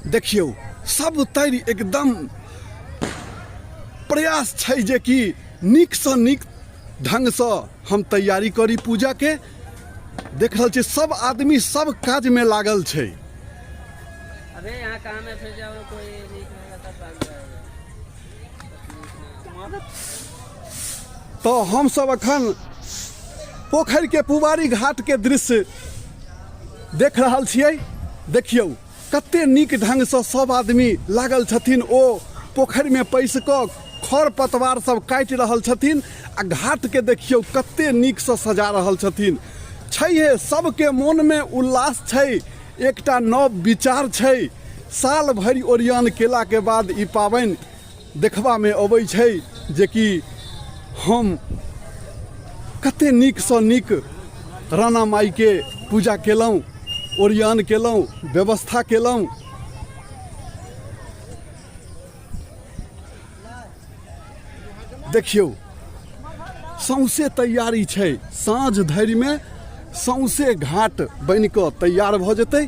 देखियौ सब तरि एकदम प्रयास छै जेकि नीकसँ नीक ढङ्गसँ हम तैयारी करी पूजाके। देख रहल छियै सब आदमी सब काजमे लागल छै। अबे यहाँ काम है, फिर जाओ, कोई नीक नहीं रहता, भाग जाएगा। तऽ हमसब अखन पोखरिके पुबारी घाटके दृश्य देख रहल छियै। देखियौ कते नीक ढङ्गसँ सब आदमी लागल छथिन। ओ पोखरिमे पैसि कऽ खर पतवार सब काटि रहल छथिन आ घाटके देखियौ कते नीकसँ सजा रहल छथिन। छैहे, सबके मोनमे उल्लास छै, एकटा नव विचार छै। साल भरि ओरियान केलाके बाद ई पाबनि देखबामे अबै छै जेकि हम कते नीकसँ नीक राणा माइके पूजा केलहुँ, ओरियान केलहुँ, व्यवस्था केलहुँ। देखियौ सौंसे तैयारी छै, साँझ धरिमे सौंसे घाट बनि कऽ तैयार भऽ जेतै।